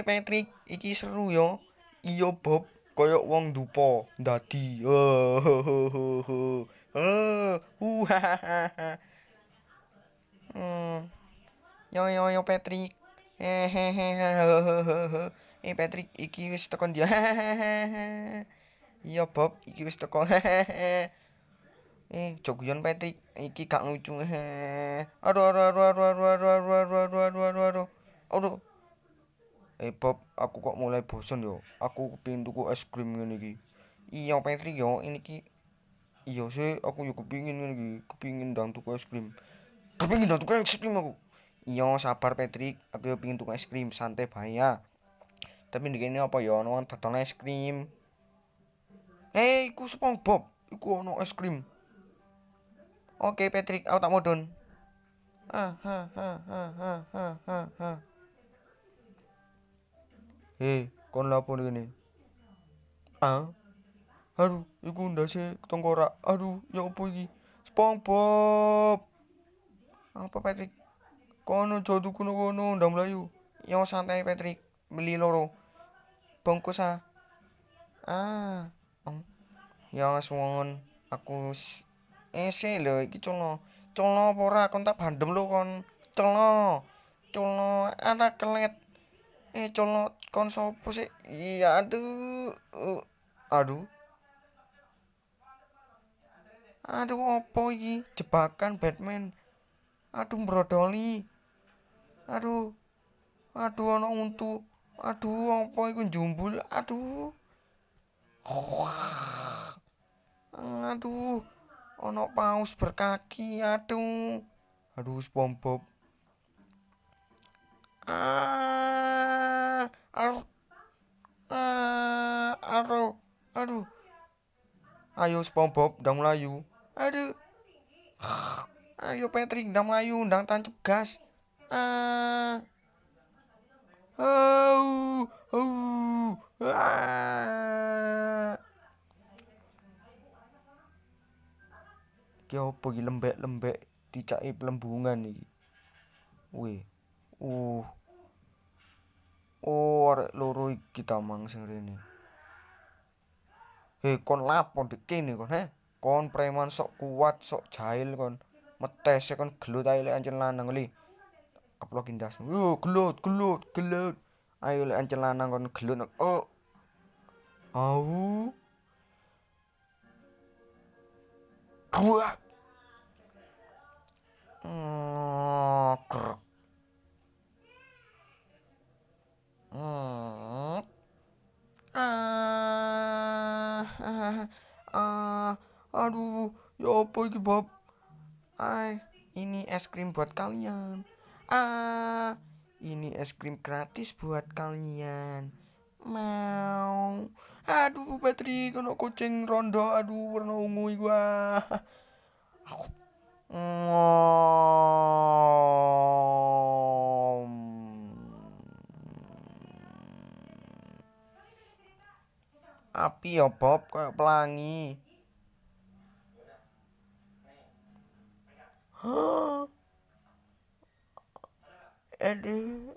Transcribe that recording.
Patrick, iki seru yo. Iya Bob, koyok wong dupa dadi. Yo yo yo Patrick. Patrick, iki wis tekan dia. Iya Bob, iki wis teko. Joguyon Patrick, iki gak lucu. Aduh aduh aduh aduh aduh aduh aduh aduh aduh aduh aduh aduh. Aduh. Bob, aku kok mulai bosen yo. Aku kepingin tuku es krim ngene iki. Iya Patrick yo, ini ki. Iya sih, aku yo kepingin ngene iki, kepingin ndang tuku es krim. Kepingin ndang tuku es krim aku. Iya, sabar Patrick, aku yo pingin tuku es krim, santai bae ya. Tapi ndek kene apa ya ono dodol es krim. Iku SpongeBob, iku ono es krim. Oke Patrick, aku tak mudun. Ah ha ha ha ha ha ha ha. Kon lapo ngene? Ah. Aduh, iku ndase tengkorak. Aduh, ya opo iki? SpongeBob. Apa Patrick? Kono aja tuku kono, ndang mlayu. Yo santai Patrick, beli loro. Bungkus ah. Ah. Ya suwun, aku sik lho iki culno. Culno apa ora kon tak bandem lho kon. Culno. Culno ana kelet. Culno kon sapa sik? Iya aduh. Aduh. Aduh opo iki? Jebakan Batman. Aduh brodoli. Aduh. Aduh ana untu. Aduh opo iku njumbul. Aduh. Aduh, ono paus berkaki. Aduh. Aduh SpongeBob. Ah, aduh. Ah, aduh. Aduh. Ayo SpongeBob, ndang mlayu. Aduh. Ayo Patrick, ndang mlayu, ndang tancep gas. Ah. Oh, oh. Ah. Iki opo iki lembek-lembek dicaki plembungan iki. Wih. Oh, arek loro iki tamang sing rene. Kon lapo ndek kene kon, he? Kon preman sok kuat, sok jahil kon. Metese kon gelut ae lek ancen lanang li. Keplok ndasmu. Yo, gelut, gelut, gelut. Ayo lek ancen lanang kon gelut. Oh. Au. Kuat. Krek. Aduh, ya apa iki, Bob? Ay, ini es krim buat kalian. Ah, ini es krim gratis buat kalian. Mau. Aduh, Patrick, ono kucing rondo, aduh, warna ungu iku. Ah. Aku. Api ya, Bob, kayak pelangi. Aduh.